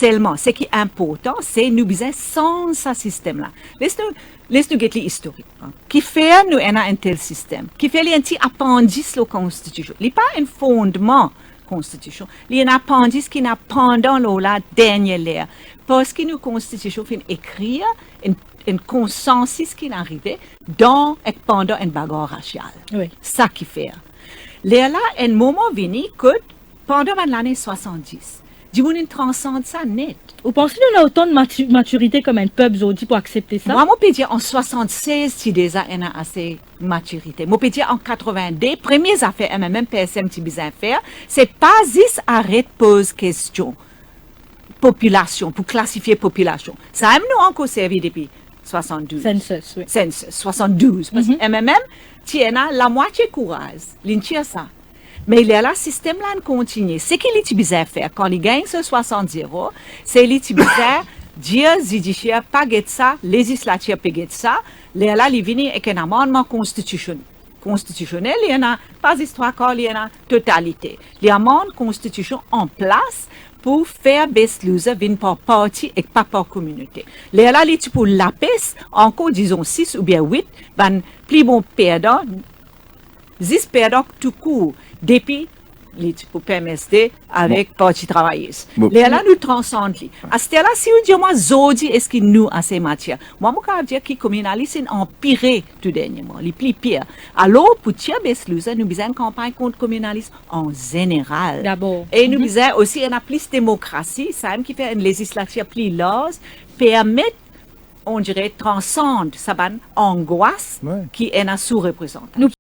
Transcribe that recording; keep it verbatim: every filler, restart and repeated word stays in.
Aktielman, seki inportan, se nou bizin sanz sa sistem la. Les nou, les nou get li istorikman. Kifer nou ena enn tel sistem? Kifer li enn ti apandis lor konstitision? Li pa enn fondman konstitision. Li enn apandis ki ena pandan lor la dernie ler. Parski nou konstitision finn ekrir, enn, enn konsansis ki inn arive dan ek pandan enn bagar rasial. Wi. Sa kifer. Lerla, enn moman vini kot, pandan bann lane swasanndis, dimoun inn transand sa net. Ou panse nou ena otan de mati-, matirite kom enn pep zordi pou aksepte sa? Mwa, mo pe dir an swasannsez ti deza ena ase matirite. Mo pe dir an katrevinde, premie zafer M M M P S M ti bizin fer, se pa zis aret poz kestion popilasion, pou klasifie popilasion. Samem nou ankor servi depi swasanndouz. Census, wi. Census, swasanndouz. Parski M M M ti ena lamwatie kouraz, linn tir sa. Me lerla sistem la inn kontigne. Seki li ti bizin fer, kan li gagn so swasant zero, se li ti bizin dir zidisier pa get sa, lezislatir pe get sa, lerla li vini ek enn amannman konstitision-, konstitisionel, li ena pa zis trwa kar, li ena totalite. Li amenn konstitision an plas pou fer best loser vinn par parti ek pa par kominote. Lerla li ti pou lapes ankor, dizon, sis oubien wit bann pli bon perdan, zis perdan toukour, depi li ti pou P M S D avek Parti Travayis. Bon. Lerla nou transand li. Asterla, si ou dir mwa zordi eski nou ase matir, mwa mo kapav dir ki kominalis inn anpire tou dernieman, li pli pir. Alor, pou tir best loser, nou bizin kanpagn kont kominalis an zeneral. Dabor. E nou bizin osi ena plis demokrasi, samem ki fer enn lezislatir pli larz, permet, on dirait, transand sa bann angwas ki ena sou-reprezantasion. Nou